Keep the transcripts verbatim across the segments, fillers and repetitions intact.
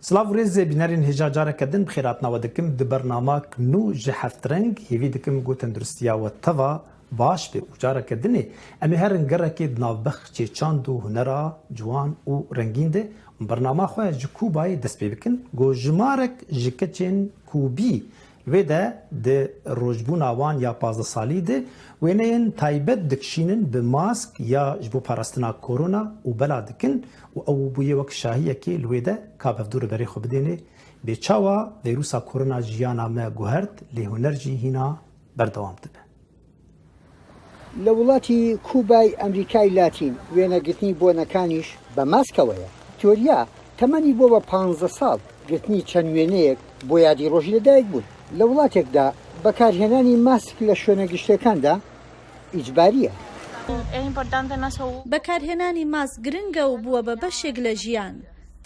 Silav û rêzê bînerên hêja, careke din bi xêr hatina we dikim di bernamak nû ji Heftreng. Hêvî dikim ku tenduristiya we teva baş be û careke dinê em ê herin gerekê di navbexçê çand û hunera ciwan û rengîn de. Bernama xwe ji Kûbayê dest pê bikin. Ku jimarek ji keçên Kûbî li wê de di rojbûna wan ya pazdeh salî de wêneyên taybet dikişînin bi mask ya ji bo parastina korona û bela dikin û ew bûye wek şahiyekê li wê de ka bi hevdû re berê xwe bidêne. Bê çawa vîrusa korona jiyana me guhert, lê huner jî hîna berdewam dibe. لە وڵاتی کوبای ئەمریکای لاتین، وێنەگرتنی بۆنەکانیش بە ماسکەوەیە. تۆریا تەمەنی بۆ بە پانزدە ساڵ، گرتنی چەند وێنەیەک بۆ یادی ڕۆژی لەدایک بوون. لە وڵاتێکدا بەکارهێنانی ماسک لە شوێنە گشتیەکاندا ئیجباریە. بەکارهێنانی ماسک گرنگە و بووە بە بەشێک لە ژیان.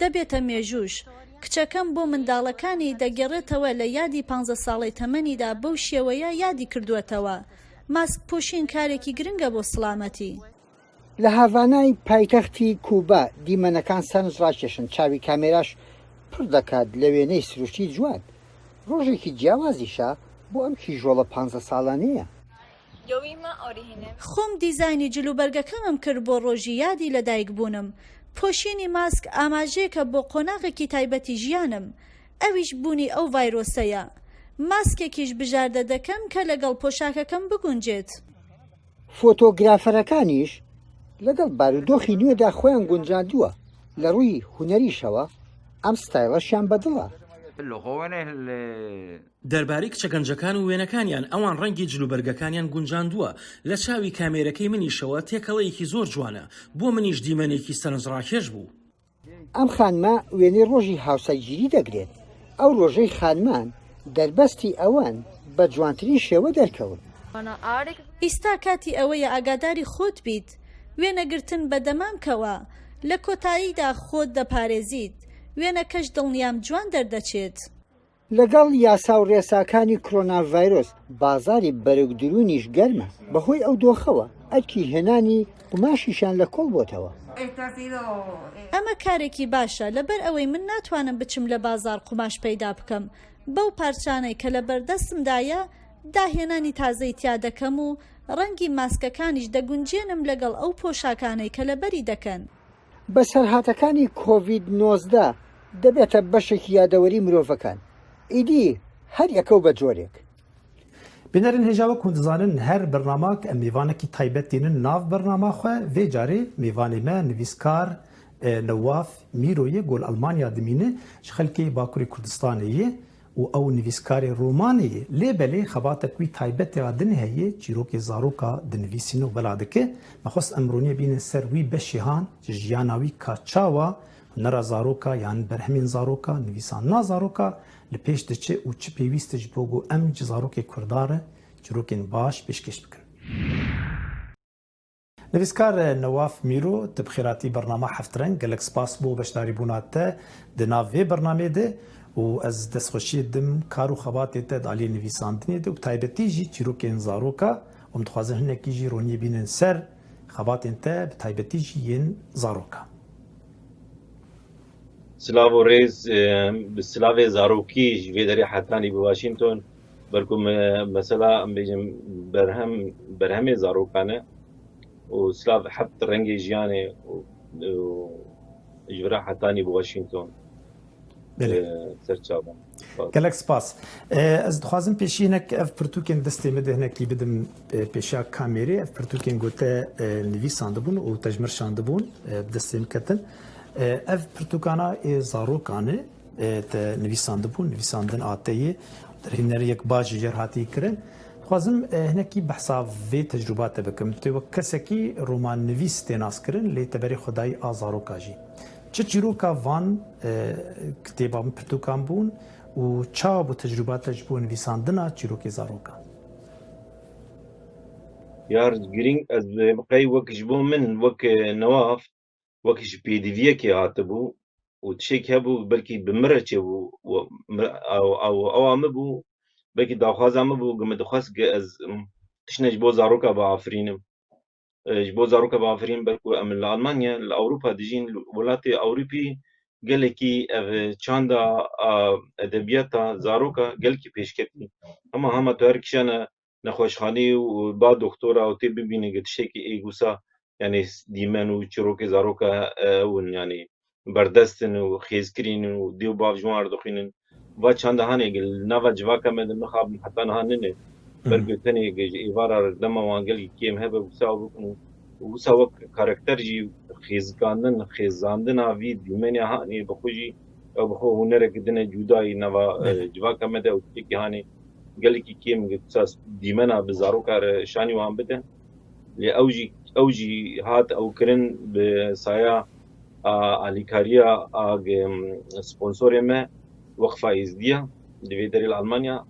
دەبێتە مێژووش. کچەکەم بۆ منداڵەکانی دەگەڕێتەوە لە یادی پانزدە ساڵەی تەمەنیدا بەو شێوەیە یادی کردووەتەوە. ماسک پۆشین کارێکی گرنگە بۆ سڵامەتی. لە هاڤانای پایتەختی کوبا دیمەنەکان سەرنج ڕاکێشن، چاوی کامێراش پڕ دەکات لە وێنەی سروشتی جوان. ڕۆژێکی جیاوازیشە بۆ ئەم کیژۆڵە پانزدە ساڵانەیە. خۆم دیزاینی جلوبەرگەکەمم کرد بۆ ڕۆژی یادی لەدایکبوونم. پۆشینی ماسک ئاماژەیەکە بۆ قۆناغێکی تایبەتی ژیانم، ئەویش بوونی ئەو ڤایرۆسەیە. ماسکێکیش بژاردە دەکەم کە لەگەڵ پۆشاکەکەم بگونجێت. فۆتۆگرافەرەکانیش لەگەڵ بارودۆخی نوێدا خۆیان گونجاندووە. لە ڕووی هونەریشەوە ئەم ستایڵەشیان بەدڵە. دەربارەی کچە گەنجەکان و وێنەکانیان، ئەوان ڕەنگی جلوبەرگەکانیان گونجاندووە. لە چاوی کامێرەکەی منیشەوە تێکەڵەیەکی زۆر جوانە. بۆ منیش دیمەنێکی سەرنجڕاکێش بوو. ئەم خانمە وێنەی ڕۆژی هاوسەرگیری دەگرێت. ئەو ڕۆژەی خانمان دەربەستی ئەوەن بە جوانترین شێوە دەرکەون. ئیستا کاتی ئەوەیە ئاگاداری خۆت بیت. وێنەگرتن بە دەمام کەوە. لە کۆتاییدا خۆت دەپارێزیت. وێنەکەش دڵنیام جوان دەردەچێت. لەگەڵ یاسا و ڕێساکانی کۆرۆنا ڤایرۆس، بازاری بەرەو درونیش گەرمە. بەهۆی ئەو دۆخەوە ئەرکی هێنانی قوماشیشان لە کۆڵ بۆتەوە. ئەمە کارێکی باشە، لەبەر ئەوەی من ناتوانم بچم لە بازار قوماش پەیدا بکەم. بەو پارچانەی کە لە بەردەستمدایە، داهێنانی تازەی تیا دەکەم و ڕەنگی ماسکەکانیش دەگونجێنم لەگەڵ ئەو پۆشاکانەی کە لەبەری دەکەن. بەسەرهاتەکانی کۆڤید نۆزدە دەبێتە بەشێکی یادەوەری مرۆڤەکان. ئیدی هەر یەکە و بە جۆرێک. Bînerên hêja, wek hûn dizanin, her bernamak em mêvanekî taybet tînin nav bernama xwe. Vê carê mêvanê me nivîskar e, Newaf Mîro ye, ku li Almanya dimîne, ji xelkê Bakurê Kurdistanê ye û ew nivîskarê romanê ye. Lê belê xebatek wî taybet ya din heye, çîrokê zaroka dinivîsîne û bela dike. Me xwest em ronî bînin ser wî beşê han, ji jiyana wî ka çawa hunera zaroka yan berhemên zaroka, nivîsandina zaroka li pêş diçe û çi pêwîst e ji bo ku em ji zarokê Kurdan re çîrokên baş pêşkêş bikin. Nivîskar Newaf Mîro, tu bi xêr hatî bernama Heft Reng. Gelek spas bo beşdarîbûna te di nav vê bernamê de û ez destxweşiyê dim kar û xebatê te di aliyê nivîsandinê de û bi taybetî jî çîrokên zaroka û em dixwazin hinekî jî roniyê bînin ser xebatên te, bi taybetî jî yên zaroka. Silav û rêz, e, bi silavê zarokî ji vê derê hetanî bi Washington. Ber ku me, mesela, em bêjin berhem, berhemê zarokan e û silav heft rengê jiyanê û, û ji vira hetanî bi Washington. Belê. E, ser çavan. Spas. Gelek spas. E, ez dixwazim pêşî hinek ev pirtûkên destê min de hinekî bidim, e, pêşiya kamêrê. Ev pirtûkên ku te, e, nivîsandibûn û te ji min şandibûn, e, bi destê min ketin. E, ev pirtûkana ê zarokan e, e, te nivîsandibûn, nivîsandin a te yê, derhêneriyek baş ji jer hatî kirin. Dixwazim, e, hinekî behsa vê tecrûba te bikim. Tu wek kesekî romannivîs tê naskirin, lê te berê xwe dayî a zaroka jî. Çi çîroka van, e, kitêba min pirtûkan bûn û çawa bû tecrûba te ji bo nivîsandina çîrokê zarokan? Yar girîng, ez qey wek ji bo min, wek, e, Newaf, wek ji pêdiviyekê hatibû û tiştek hebû, belkî bi min re çêbû, ew, ew, ew, ewa min bû, belkî daxwaza min bû, ku min dixwest ku ez, em, tiştine ji bo zaroka biafirînim. E, ji bo zaroka biafirînim, ber ku em li Almanya, li Ewropa dijîn, li welatê Ewropî gelekî ev çanda, a, edebiyata zaroka gelkî pêşketî. Hema hema tu her kişana nexweşxanî û ba doktora û tê bibîne ge tiştekî ê gusa, yanî dîmen û çîrokê zaroka, e, ew in, yanî berdest in û xêzkirîn û dê û bav ji wan re dixwînin. Va çanda hanê li nava civaka me de mixabin heta niha nine. Ber ku tenê ji êvara re dema wan gelkî kêm hebe wisa bikin û wisa wek karakter jî xêzikandin, xêzandina vî dîmenê hanê bi xwe jî ew bi xwe hunereke din e cudayî nava, e, civaka me de ew tiştekî hanê gelekî kêm wisa dîmena bi zaroka re şanî wan bide. Lê ew jî, ew jî hat ew kirin bi saya a alîkariya a, em, sponsorê me, Weqfa Êzdiya, di vê derê li Almanya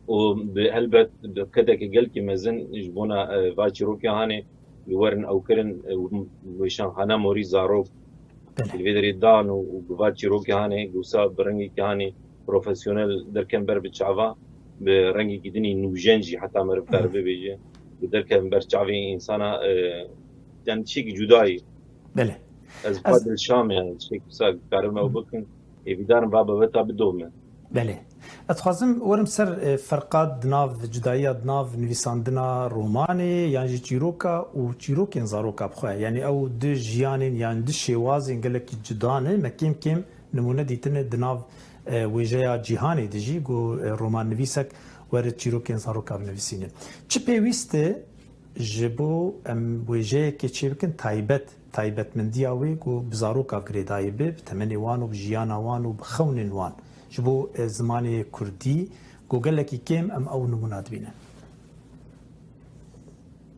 û bi helbet bi qedeke gelkî mezin ji bona, e, va çîrokê hanê li werin ew kirin, e, weşanxana Morî Zarok. Belê. Li vê derê dan û, û bi va çîrokê hanê, wisa bi rengekî hanê profesyonel derken ber bi çava, bi rengekî dinî nûjen jî heta meriv kare bibêje, bi derken ber çavê însana, e, yani tiştekî cudayî. Belê. Ez Ez xwe dilşam yani tiştekî wisa karim ew bikin. Hêvîdarim va bebeta bidome. Belê. Ez dixwazim werim ser, e, ferqa di nav, cudayiya di nav nivîsandina romanê yan jî çîroka û çîrokên zaroka bi xwe. Yanî ew du jiyanên yan du şêwazên gelekî cuda ne. Me kêm kêm nimûne dîtine di nav, e, wêjeya cîhanê de jî, ku, e, romannivîsek were çîrokên zaroka binivîsîne. Çi pêwîst e ji bo em wêjeyekê çêbikin taybet, taybetmendiya wê ku bi zaroka girêdayî be, bi temenê wan û bi jiyana wan û bi xewnên wan, ji bo, e, zimanê kurdî, ku gelekî kêm em ew nimûna dibînin.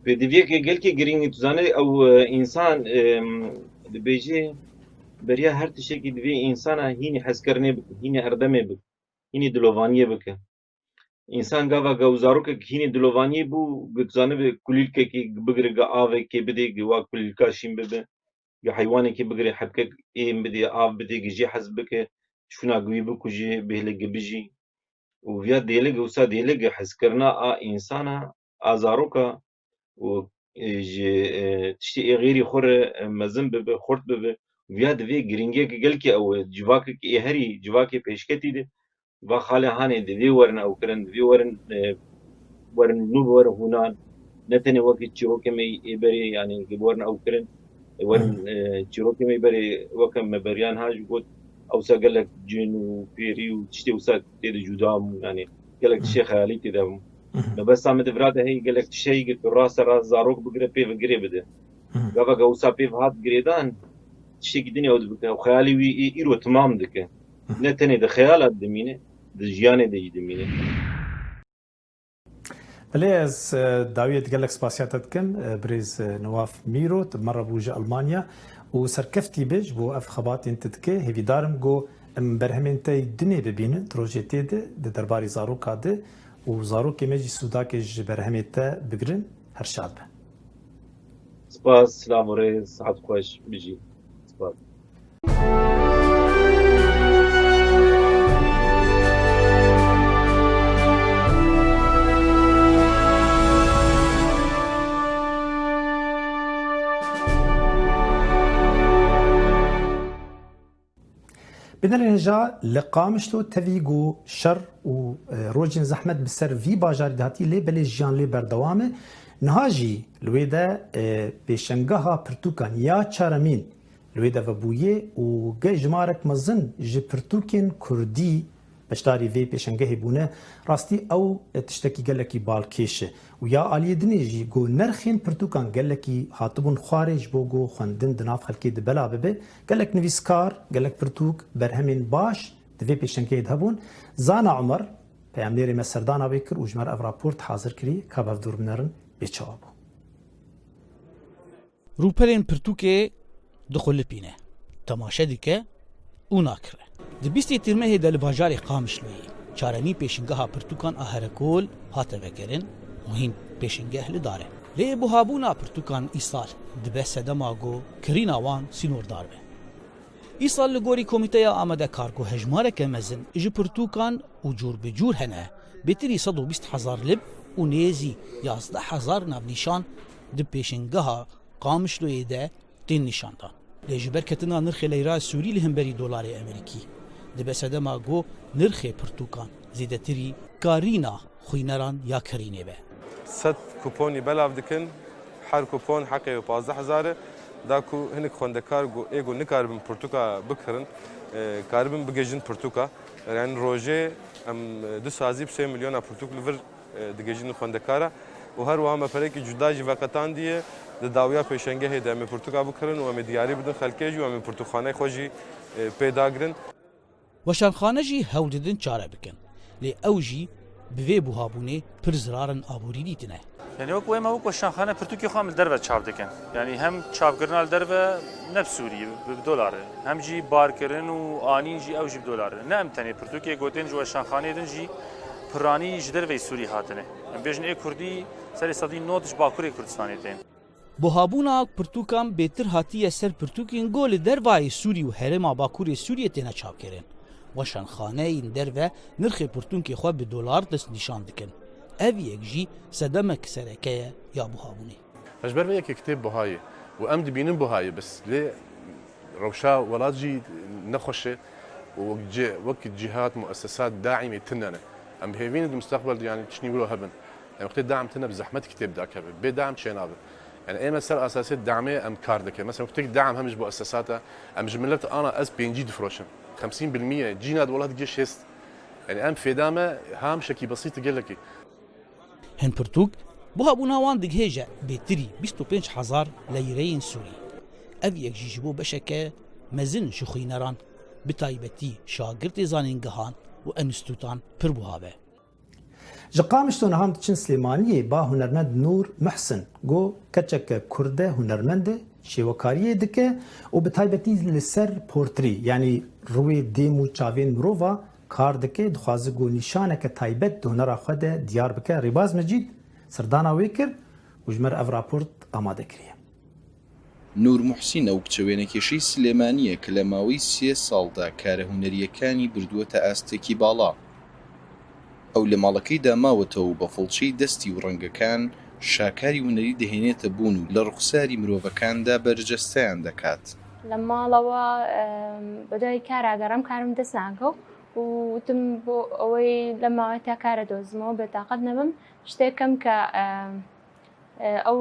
Pêdiviyeke gelkî girîng, tu zanî, ew, e, însan, e, dibêje, beriya her tiştekî divê însana hînî hezkirinê bike, hînî erdemê bike, hînî dilovaniyê bike. Însan gava ge û zarokek hînî dilovaniyê bû, got, zanibe kulîlkekê bigire, ge avekê bidê, ge wa kulîlka şîn bibe, ge heywanekê bigire, hebkek êm bidê, av bidê, ge jê hez bike, şûna ge wî bikuje, bêhle ge bijî. Û viya dêle ge, wisa dêle ge hezkirina a însana, a zaroka, û, e, ji, e, tiştê ê xêrî xwe re, e, mezin bibe, xurt bibe. Viya divê girîngiyeke gelkî ew e. Civakek ê herî, civakê pêşketî de, va xalê hanê divê werin ew kirin, divê werin, e, werin nû bi werin hûnan. Ne tenê wekî çîrokê me ê berê, yanî, bi werin ew kirin. E, werin, Hmm. e, çîrokê me berê weke me beriyan ha jî got, ewsa gelek cin û pêrî û tiştê wisa tê de cuda bû, yanî. Gelek tiştê xeyalî tê de bûn. Mhm. Mebesta min di vira de heye gelek tişt heye, tu rast rast zarok bigire, pê ve girê bide. Mhm. Gava ge wisa pê ve hat girêdan, tiştekî din ew dibike. Ew xeyalê wî î-, îro timam dike. Mhm. Ne tenê di xeyala de dimîne, di jiyanê de jî dimîne. Belê ez, e, dawiyê di gelek spasiya te dikim, e, birêz, e, Newaf Mîro, tu bi me re bû ji Almanya û serkeftî be ji bo ev xebatên tu dike. Hêvîdar im ku em berhemên te yî dinê bibînin, di rojê tê de, di derbarê zaroka de û zarokê me jî sûdakê ji berhemê te bigirin. Her şad be. Spas, silav û rêz, saet xweş, bijî. Spas. Bînerên hêja, li Qamişlo tevî ku şer û, e, rojên zehmet bi ser vî bajarî de hatî, lê belê jiyan lê berdewam e. Niha jî li wê de, e, pêşengeha pirtûkan ya çaremîn li wê de vebûye û ge-, jimarek mezin ji pirtûkên kurdî beşdarî vê pêşengehê bûne. Rastî ew tiştekî gelekî balkêş e û ya aliyê dinê jî ku nerxên pirtûkan gelekî hatibûn xwarê ji bo ku xwendin di nav xelkê de bela bibe. Gelek nivîskar, gelek pirtûk, berhemên baş di vê pêşengehê de hebûn. Zana Umer, peyamnêrê me serdana wê kir û ji me re ev raport hazir kirî, ka bi hev dûr binerin, bê çawa bû. Rûpelên pirtûkê dixulipîne, temaşe dike û nakire. Di bîstê Tîrmehê de li bajarê Qamişloyê çaremîn pêşingeha pirtûkan a Herekol hate vekirin, muhîm pêşingeh li dar e. Lê buhabûna pirtûkan îsal dibe sedema ku kirîna wan sînordar be. Îsal li gorî Komîteya Amadekar ku hejmareke mezin ji pirtûkan û cûr bi cûr hene, bêtirî sed û bîst hezar lib û nêzî yazdeh hezar navnîşan di pêşingeha Qamişloyê de tên nîşandan. Lê ji ber ketina nirxê leyra Sûrî li hemberî dolarê Amerîkî, dibe sedema ku nirxê pirtûkan zêdetirî karîna xwîneran ya kerînê be. Sed kuponî belav dikin, her kupon heqê wê pazdeh hezar e. Da ku hinek xwendekar ku ê ku nikaribin pirtûka bikirin, e, karibin bigihîjin pirtûka. Yani rojê em, e, du sazî bi sê milyona pirtûk li vir, e, digihîjin xwendekara. Û her wiha me perekî cuda jî veqetandiye. Di dawiya pêşengehê de em ê pirtûka bikirin û em ê diyarî bidin xelkê jî û em ê pirtûkxaneyê xwe jî, e, pê dagirin. Weşanxane jî hewl didin çare bikin. Lê ew jî bi vê buhabûnê pir zirarin aborî dîtine. Yani wek wê me wek weşanxane pirtûkê xwe em li derve çap dikin. Yani hem çapkirina li derve ne bi Sûrî, bi, bi dolar e. Hem jî barkirin û anîn jî ew jî bi dolar e. Ne em tenê pirtûkê gotên ji weşanxaneyê din jî piranî ji derveyî Sûrî hatine. Em bêjin ê Kurdî serê sedî nod ji Bakurê Kurdistanê tên. Buhabûna pirtûkan bêtir hatiye ser pirtûkên ku li dervayê Sûrî û herêma Bakurê Sûriyê têne çapkirin. Weşanxaneyên derve nirxê pirtûkê xwe bi dolar destnîşan dikin. Ev yek jî sedemek sereke ye ya buhabûnê. Ji ber vê yekê kitêb buha ye û em dibînin buha ye, bes lê rewşa welat jî nexweş e û wek cî-, wek cîhat, muessesat, daîmê tune ne. Em bi hêvî ne di mustaqbel de, yani, tiştî wilo hebin. Em wextê daim tune bi zehmet kitêb dakeve. Bê daim çênabe. Yani ê me ser asasê daimê em kar dikin. Mesela wextê daim hem ji muessesata, em ji millet ana ez pêncî difroşim. Xemsîn bilmîye, cîna di welat giş hêst. Yani em fêda me ham şekî besît gelekî. Hin pirtûk, buhabûna wan digihêje bêtirî bîst û pênc hezar leyreyên Sûrî. Ev yek jî ji bo beşeke mezin ji xwîneran, bi taybetî şagirtê zanîngehan û enstîtutan pir buha be. Ji Qamişlo niha em diçin Silêmaniyê, ba hunermend Nûr Muhsin, ku keçeke Kurd e, hunermend e, şêwekariyê dike û bi taybetî li ser portrî, yanî rûyê dêm û çavên mirova kar dike, dixwaze ku nîşaneke taybet di hunera xwe de diyar bike. Rêbaz Mecîd serdana wê kir û ji me re ev raport amade kiriye. نور محسن ئەو کچە وێنەکێشەی سلێمانییە کە لە ماوەی سێ ساڵدا کارە هونەرییەکانی بردووەتە ئاستێکی باڵا. ئەو لە ماڵەکەیدا ماوەتەوە و بە فڵچەی دەستی و ڕەنگەکان شاکاری هونەری دەهێنێتە بوون و لە ڕوخساری مرۆڤەکاندا بەرجەستەیان دەکات. لە ماڵەوە بەدوای کارا گەڕام، کارم دەست ناکەوت و وتم بۆ ئەوەی لەم ماوەیە تا کارە دۆزمەوە بێتاقەت نەبم، شتێک کەم کە ئەو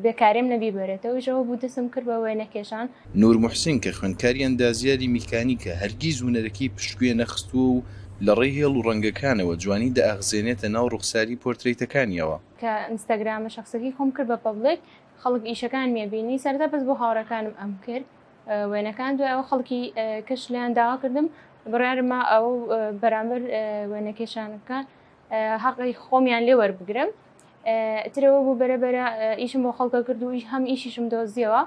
بێکاریم لە بیبەرێتەوە، ئیش ئەوە بوو دەستم کرد بە وێنەکێشان. نور محسن کە خوێندکاری ئەندازیاری میکانیکە، هەرگیز هونەرەکەی پشتگوێ نەخستووە و لە ڕێی هێڵ و ڕەنگەکانەوە جوانی دەئەخزێنێتە ناو ڕوخساری پۆرترەیتەکانییەوە. کە ئینستاگرامە شەخسیەکەی خۆم کرد بە پەبلیک، خەڵک ئیشەکانمی ئەبینی، سەرەتا بەس بۆ هاوڕێکانم ئەم کرد وێنەکان، دوای ئەوە خەڵکی کەش لێیان داوا کردم، بڕیارم ما ئەو بەرامبەر وێنەکێشانەکان هەقی خۆمیان لێ وەربگرم. ئیتر ئەوە بوو بەرە بەرە ئیشم بۆ خەڵکە کرد و هەم ئیشیشم دۆزیەوە،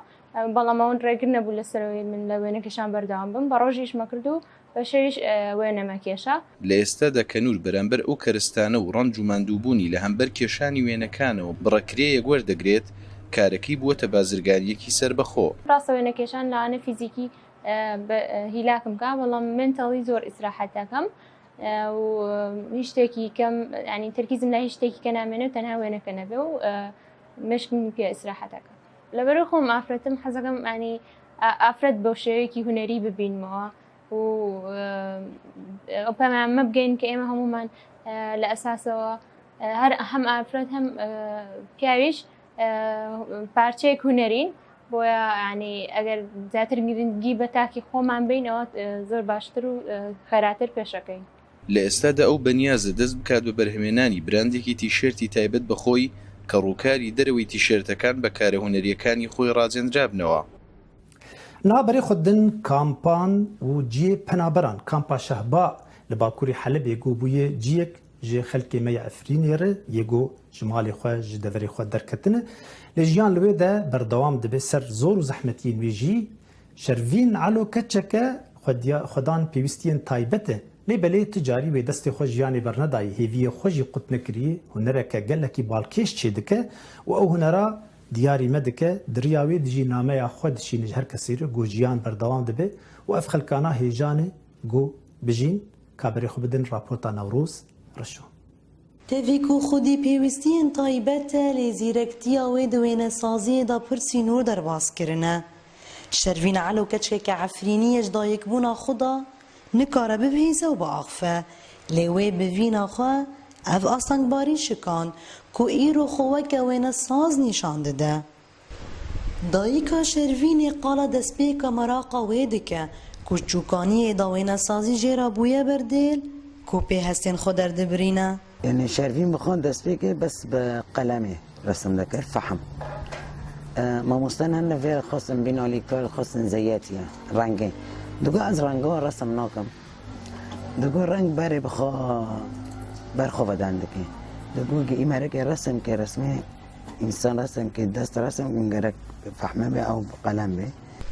بەڵام ئەوەن ڕێگر نەبوو لەسەرەوەی من لە وێنەکێشان بەردەوام بم، بە ڕۆژ ئیشمە کرد و بە شەویش وێنەمە کێشا. لە ئێستادا کە نور بەرامبەر ئەو کەرستانە و ڕەنج و ماندووبوونی لە هەمبەر کێشانی وێنەکانەوە بڕە کرێیەک وەردەگرێت، کارەکەی بووەتە بازرگانییەکی سەربەخۆ. ڕاستە وێنەکێشان لەوانە فیزیکی هیلاکم کا، بەڵام مێنتەڵی زۆر ئیسراحەت دەکەم و هیچ شتێکی کەم، یانی تەرکیزم لە هیچ شتێکی کە نامێنێ و تەنها وێنەکە نەبێ و مێشکم پێ ئیسراحەت دەکا. لەبەرەوەی خۆم ئافرەتم، حەزەکەم یانی ئافرەت بەو شێوەیەکی هونەری ببینمەوە و ئەو پەیامە بگەین کە ئێمە هەموومان لە ئەساسەوە هەر هەم ئافرەت هەم پیاویش پارچەیەک هونەرین، بۆیە یانی ئەگەر زیاتر گرنگی بە تاکی خۆمان بین ئەوە زۆر باشتر و خێراتر پێشەکەین. لە ئێستادا ئەو بەنیازە دەست بکات بە بەرهەمێنانی براندێکی تیشێرتی تایبەت بە خۆی کە ڕووکاری دەرەوەی تیشێرتەکان بە کارە هونەرییەکانی خۆی ڕاجێندرابنەوە. Niha berê xwe din kampan û cihê penaberan, Kampa Şehba li bakurê Helebê ku bûye cihek ji xelkê me ya Efrînê re yê ku ji malê xwe, ji deverê xwe derketine, lê jiyan li wê de berdewam dibe ser zor û zehmetiyên wê jî. Şervîn Elo keçeke xwediya-, xwedan pêwîstiyên taybet e, lê belê ti carî wê destê xwe jiyanê bernedayî, hêviyê xwe jî qut nekiriye, hunereke gelekî balkêş çêdike û ew hunera diyarî me dike, di riya wê dijî nameya xwe dişîne ji her kesî re, ku jiyan berdewam dibe û ev xelkana hêjan e, ku bijîn, ka berê xwe bidin raporta Newroz Reşo. Tevî ku xwedî pêwîstiyên taybet e, lê zîrektiya wê di wênesaziyê de pir sînor derbas kirine. Şervîn Elo keçkeke Efrînî ye, ji dayikbûna xwe da nikare bibihîze û biaxife. Lê wê bi vîna xwe ev astengbarî şikand ku îro xwe weke wênesaz nîşan dide. Dayika Şervînê qala destpêka meraqa wê dike ku çûkaniyê de wênesazî jê re bûye berdêl ku pê hestên xwe derdibirîne. Yanî Şervîn bi xwe destpêkê bes bi qelemê resim dikir, fehm. E, mamoste hene vê xwestin bîn alîkar, xwestin zeyetiye, rengê. Digo ez renga resim nakim. Digo reng berê bi xwe, ber xwe veden dike. Digo îmerekê resim ke resmê însan resim ke dest resim gerek fehme be ew bi qelem be.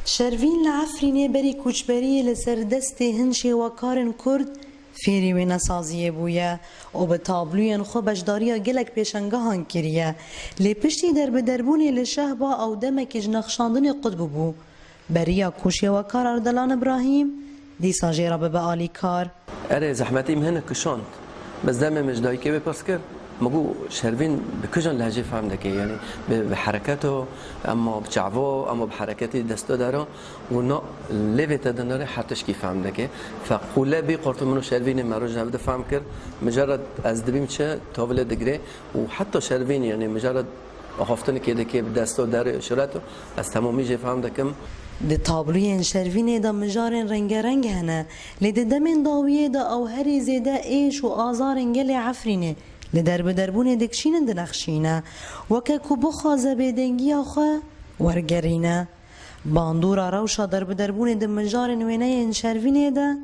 Şervîn li Efrînê berî koçberiyê li ser destê hin şêwekarên Kurd fêrî wênesaziyê bûye û bi tablûyên xwe beşdariya gelek pêşengehan kiriye. Lê piştî derbiderbûnê li Şehba ew demekê ji nexşandinê qut bûbû. Beriya ku şêwekar Ardalan Îbrahîm dîsa jê re bibe alîkar. Erê, zehmetî min hinek kişand. Bes demê min ji dayikê wê pirs kir. Min got, Şervîn bi kijan lehcê fehm dike? Yanî bi, bi hereketo, ema bi çavo, ema bi hereketê destodaro. Û na lêvê te dinere her tişkî fehm dike. Feqûle bî qortu min û Şervînê me roj hev di fehm kir. Mijarê ez dibîm çi, tavile digre. Û heta Şervînê, yanî mijarê axaftinekê dike bi desto derê şireto. Ez temamî jê fehm dikim. Di tablûyên Şervînê de mijarên rengereng hene, lê di demên dawiyê de ew herî zêde êş û azarên gelê Efrînê li derbiderbûnê dikişînin, dinexşîne. Weke ku bixwaze bêdengiya xwe wergerîne. Bandora rewşa derbiderbûnê di mijarên wêneyên Şervînê de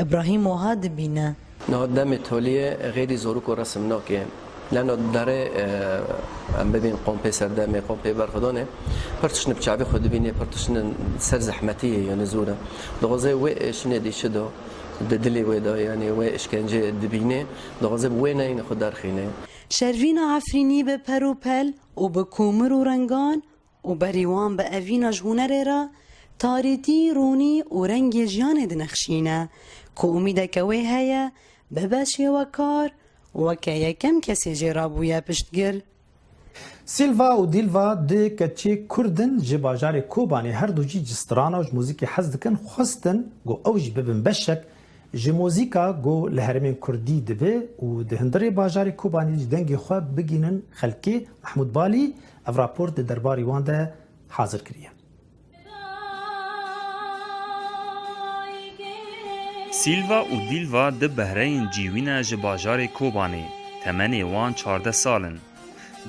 Îbrahîm wiha dibîne. Niha demê toliyê xêrî zarok û resim nake. Lena derê, e, em bibîn kompê serdemê, kompê berxwedanê, pir tiştin bi çavê xwe dibînê, pir tiştin ser zehmetî ye, yanî zor e. Dixwaze wê êşinê dî çi da, di dilê wê de, yanî wê işkencê dibînê, dixwaze bi wê neyînê xwe derxînê. Şervîna Efrînî bi per û pel û bi komir û rengan û berî wan bi evîna ji hunerê re tarîtî, rûnî û rengê jiyanê dinexşîne, ku umîdeke wê heye bibe şêwekar, weke yekem kesê jê re bûye piştgir. Silva û Dilva du keçê Kurd in ji bajarê Kobanê, her du jî ji strana û ji muzîkê hez dikin, xwestin ku ew jî bibin beşek ji muzîka ku li herêmên Kurdî dibe û di hundirê bajarê Kobanê jî dengê xwe bigihînin xelkê. Mehmûd Balî ev raport di derbarê wan de hazir kiriye. Silva û Dilva du behreyên cîwî ne ji bajarê Kobanê. Temenê wan çardeh sal in.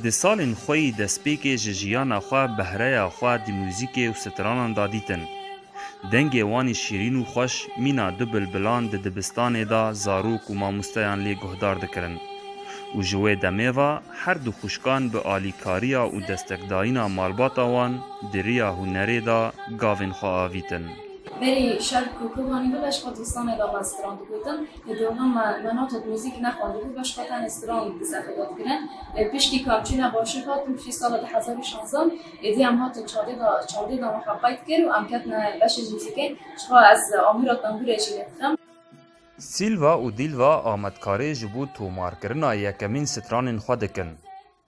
Di salên xwe yî destpêkê ji jiyana xwe behreya xwe di muzîkê û stranan de dîtin. Dengê wan î şîrîn û xweş mîna du bilbilan di dibistanê de zarok û mamosteyan lê guhdar dikirin. Û ji wê demê ve her du xwişkan bi alîkariya û destekdayîna malbata wan di riya hunerê de gavên xwe avîtin. Berî şer ku Kobanî bibe, ji xwe dibistanê de me stran digotin. Ê, di wana me, me notet muzîk nexwendibû, be ji xwe tenê stran bi zehf de dikirin. Ê, piştî ku em çûne başûr hatin, piştî sala du hezar û şanzeh, êdî em hatin çandê de, çandê de me heqayt kir û em ketine beşê muzîkê. Ji xwe ez amûra tembûrê jî lê dixim. Silva û Dilva amadkarê ji bo tomarkirina yekemîn stranên xwe dikin.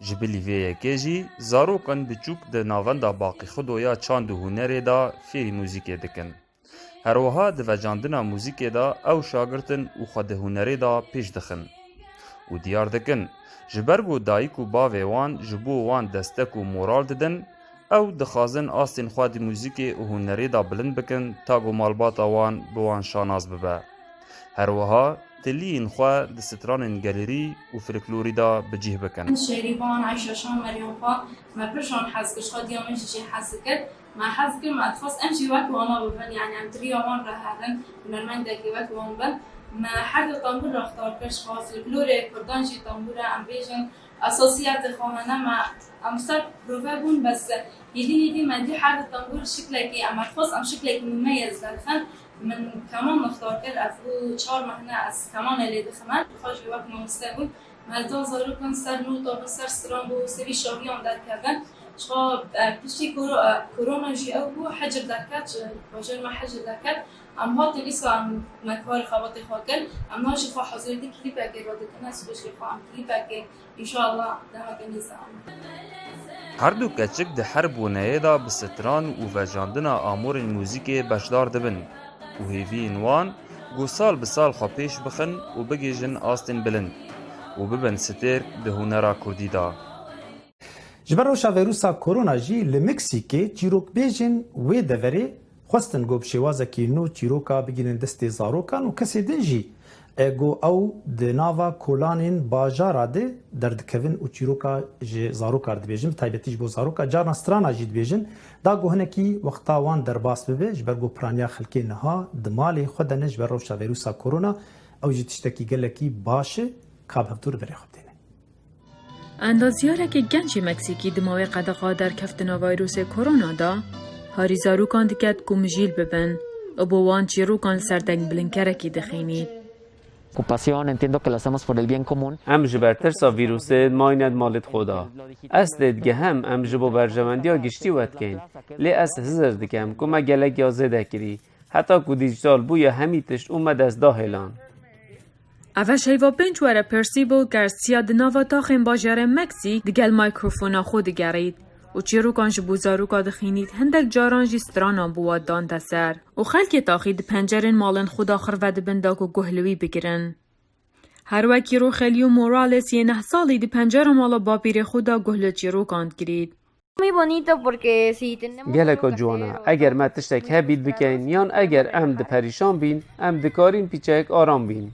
Ji bilî vê yekê jî zarok in biçûk di navenda Baqîxudo ya çand û hunerê de fêrî muzîkê dikin. Her wiha di vecandina muzîkê de ew şagirt in û xwe di hunerê de pêş dixin û diyar dikin, ji ber ku dayik û bavê wan ji bo wan destek û moral didin, ew dixwazin astên xwe di muzîkê û hunerê de bilind bikin, ta ku malbata wan bi wan şanas bibe. Her wiha tiliyên xwe di stranên gelêrî û folklorî de bi cih bikin. Şêrîvan, Eyşa Şah, Meryem Xwa, me pir ji wan hez kir, ji xwe diya min jî jê hez dikir. Me hez kir, me dixwest em jî wek wana bibin, yanî em di riya wan re herin, hunermendekî wek wan bin. Me her du tembûr rextar kir, ji xwe folklorê kurdan jî tembûr e, em bêjin esasiyetê xwe hene, me em ser prove bûn, bes hîdî hîdî me dî her du tembûr şiklekî, em me dixwest em şiklekî mumeyez derxin. Min keman rextar kir, ev bû çar mehne ez kemanê lê dixime. Xwe jî wek mamoste bûn. Me da zarokan ser nota bin, ser stran bû, serî şahiyan derkevin. Çiqa, e, piştî koro-, e, korona jî ew bû, hicr derket, ji bajarê me hicr derket. Em hatin îsal em me karê xebatê xwe kir, em niha jî xwe hezirî di klîpekê re dikin, ez xwe jî xwe em klîpekê, înşallah, deheke nêzî em. Her du keçik di her boneyê de bi stran û vejandina amûrên muzîkê beşdar dibin û hêviyên wan ku sal bi sal xwe pêş bixin û bigihîjin astên bilind û bibin stêrk di hunera kurdî de. Ji ber rewşa vîrusa korona jî li Meksîkê çîrokbêjên wê deverê xwestin ku bi şêwazekî nû çîroka bigînin destê zarokan û kesê din jî e ku ew di nava kolanên bajara de derdikevin û çîroka ji zarokan dibêjin, bi taybetî ji bo zaroka carna strana jî dibêjin, da ku hinekî wexta wan derbas bibe, ji ber ku piraniya xelkê niha di malê xwe de ne ji ber rewşa vîrusa korona, ew jî tiştekî gelekî baş e, ka bi hevdû li berê xwe bidêne. Endazyarekî genc ê Meksîkî di mawê qedexa derkeftina vîrusê korona de, harî zarokan diket ku mijîl bibin û bo wan çîrokan li ser dengbilindkerekî dixînît. Preocupación, entiendo que lo hacemos por el bien común. Em ji ber tirsa vîrusê mayîne di malê xwe de. Ez tê digihim, em ji bo berjewendiya giştî we dikeyn. Lê ez hizir dikim ku me gelek ya zêde kirî. Heta ku dîjîtal bûye hemî tişt û me dest da hêlan. Eve heyva pênc were Percival Garcia di nava taxên bajarê Meksîk digel mîkrofona xwe digerît û çîrokan ji bo zaroka dixînît, hindek caran jî stranan bo wan dante ser û xelkê taxî di pencerên malên xwe de xirve dibin da ku guh li wî bigirin. Her wekî Rogelio Morales yê neh salî di pencera mala bapîrê xwe de guh li çîrokan digirît. Geleka ciwan e. Eger me tiştek hebît bikeyn yan eger em diperîşan bîn, em dikarîn pîçek aram bîn.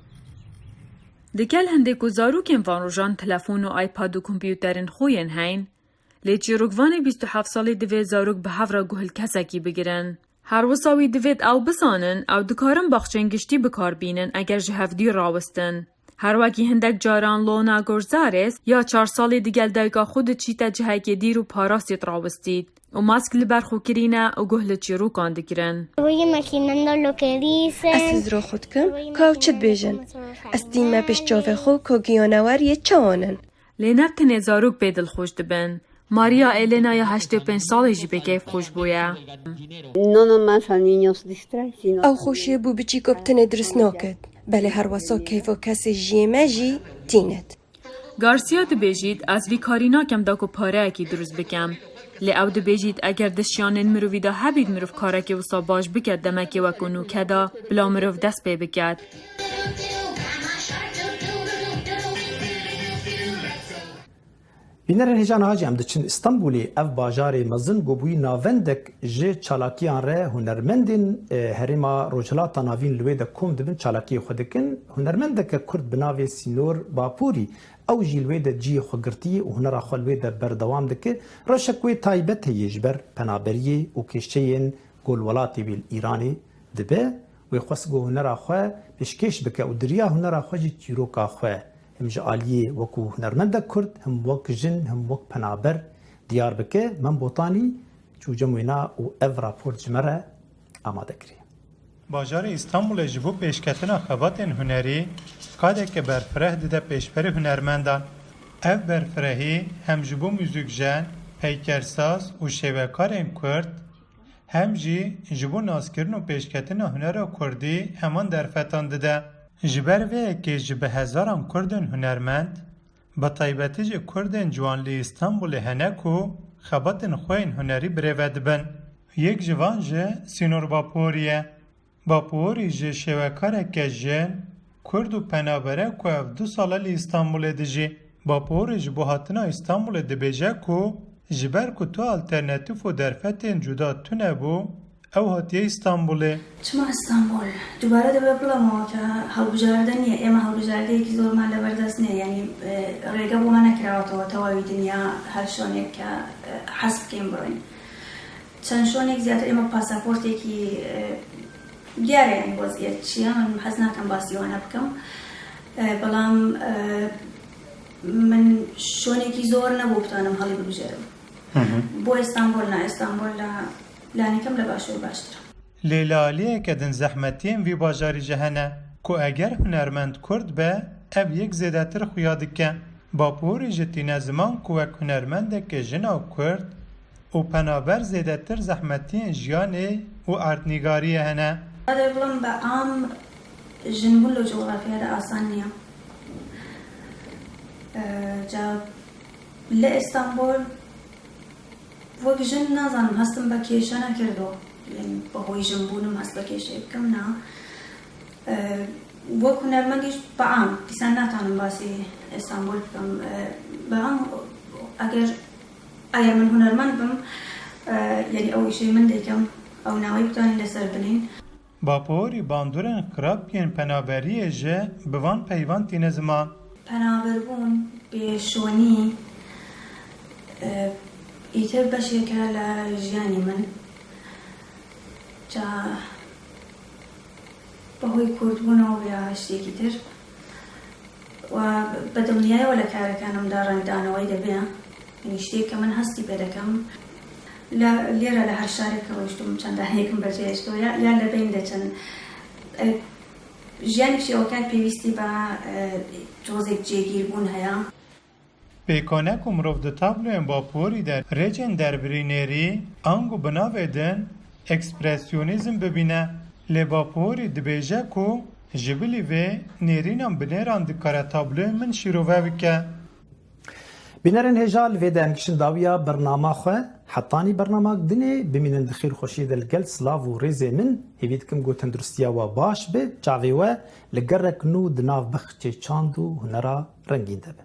Digel hindê ku zarokên van rojan telefon û iPad û kompûterên xwe yên heyn, lê çîrokvanê bîst û heft salî divê zarok bi hev re guh li kesekî bigirin. Her wisa wî divêt ew bizanin ew dikarin baxçên giştî bi kar bînin eger ji hevdû rawistin. Her wekî hindek caran Lona Gorzares ya çar salî digel dayika xwe diçîte cihekê dîr û parastî dirawistît û mask li ber xwe kirîne û guh li çîrokan digirin. Ez hizra xwe dikim ka ew çi dibêjin. Ez tînime pêş çavê xwe ka giyanewer yê çi anin. Lê ne tenê zarok bê dilxweş dibin. Maria Elena ya heştê û pênc salî jî bê keyfxweş bûye. Ew xweşiyê bo biçîka bi tenê dirust naket, belê her wesa keyfa kesê ji yê me jî tînet. Garcia dibêjît, ez vî karî nakem da ku pareyekî dirust bikem. Lê ew dibêjît, eger di şiyanên mirovî de hebît mirov karekê wisa baş biket demekê wekû nûke de, bila mirov dest pê biket. Bînerên hêja niha jî em diçin Îstanbulê, ev bajarê mezin ku bûyî navendek ji çalakiyan re hunermendên e, herêma Rojhilata Navîn li wê de kom dibin çalakiyê xwe dikin. Hunermendeke Kurd bi navê Sînor Bapûrî, ew jî li wê de cihê xwe girtiye û hunera xwe li wê de berdewam dike. Rewşek wê taybet heye ji ber penaberiyê û kêşeyên ku li welatê wî li Îranê dibe. Wê xwest ku hunera xwe pêşkêş bike û di riya hunera xwe jî çîroka xwe him ji aliyê wekû hunermendek Kurd, him wek jin, him wek penaber diyar bike. Mem Botanî çû cem wêna û ev raport ji me re amade kiriye. Bajarê Îstanbulê ji bo pêşketina xebatên hunerî qadeke berfireh dide pêşberî hunermendan. Ev berfirehî hem ji bo muzîkjen, peykersaz û şêwekarên Kurd, hem jî ji bo naskirin û pêşketina hunera Kurdî heman derfetan dide. Ji ber vê yekê ji bi hezaran Kurdên hunermend, bi taybetî jî Kurdên ciwan li Îstanbulê hene ku xebatên xwe yên hunerî birêve dibin. Yek ji van jî Sînor Baporî ye. Baporî jî şêwekareke jin, Kurd û penabere ku ev du sal e li Îstanbulê dijî. Baporî ji bo hatina Îstanbulê dibêje ku ji ber ku tu alternatîf û derfetên cuda tune bû, ew hatiye Îstanbulê. Çima Îstanbul? Dubare dibe bila me weke hilbijarde niye. Ême hilbijardeyekî zor me li ber dest niye. Yanî, e, rêge bo me nekirawe tewayî dinya her şoneke, e, hez bikên birûn. Çend şonek ziyadtir ême pasaportekî, e, diyar e, yanî weziyet çi ye, min hez nakim basî wana bikim. E, belam, e, min şonekî zor nebû bitanim helî bibijêrim. Bo Îstanbul ne, Îstanbul la, lanikim li başûr baştir e. Lê li aliyeke din zehmetiyên vî bajarî jî hene ku eger hunermend Kurd be, ev yek zêdetir xuya dike. Baporî jî tîne ziman ku wek hunermendeke jina Kurd û penaber zêdetir zehmetiyên jiyanê û erdnîgariyê hene. Hadi bilim be am jinbûn li cografya de asan niye. Ca li Îstanbul wek jin nazanim hestim be kêşe nekirdo. Yanî bi hoy jinbûnim hest be kêşeyê bikim na. Wek hunermendî jî bi am dîsan natanim basî Îstanbul bikim. Bi am eger eger min hunermend bim, yanî ew îşê min dikim, ew nawê bitonin li ser binîn. Baporî bandorên xirab yên penaberiyê jî bi van peyvan tîne ziman. Penaberbûn, bêşonî, e, îtir beşeke li jiyanê min. Ca bi hoy kurdbûna û ya tiştekî tir. Û bi diliniyayê wele kareke nim da rengdaneweyî de bê. Yanî tiştê ke min hestî pê dikim. Li, lêre li her şareke rûştim çend daneyek min bi cihê hişto ya, ya li bîn diçin. E, jiyanek jî ewka pêwîstî be, e, tozek cêgîrbûn heye. Pêkane ku mirov di tabloyên baporî de rêcên derbirî nêrî, ango bi navê din ekspresyonîzm bibîne. Lê baporî dibêje ku ji bilî vê nêrînan binêran dikare tabloyên min şîrove bike. Bînerên hêja, li vê de em giştin dawiya bernama xwe. Hetanî bernamak dinê, bimînin di xêr û xweşiyê de li gel silav û rêzê min. Hêvî dikim ku tenduristiya we baş be, çavê we li gerek nû di nav bexçê çand û hunera rengîn de be.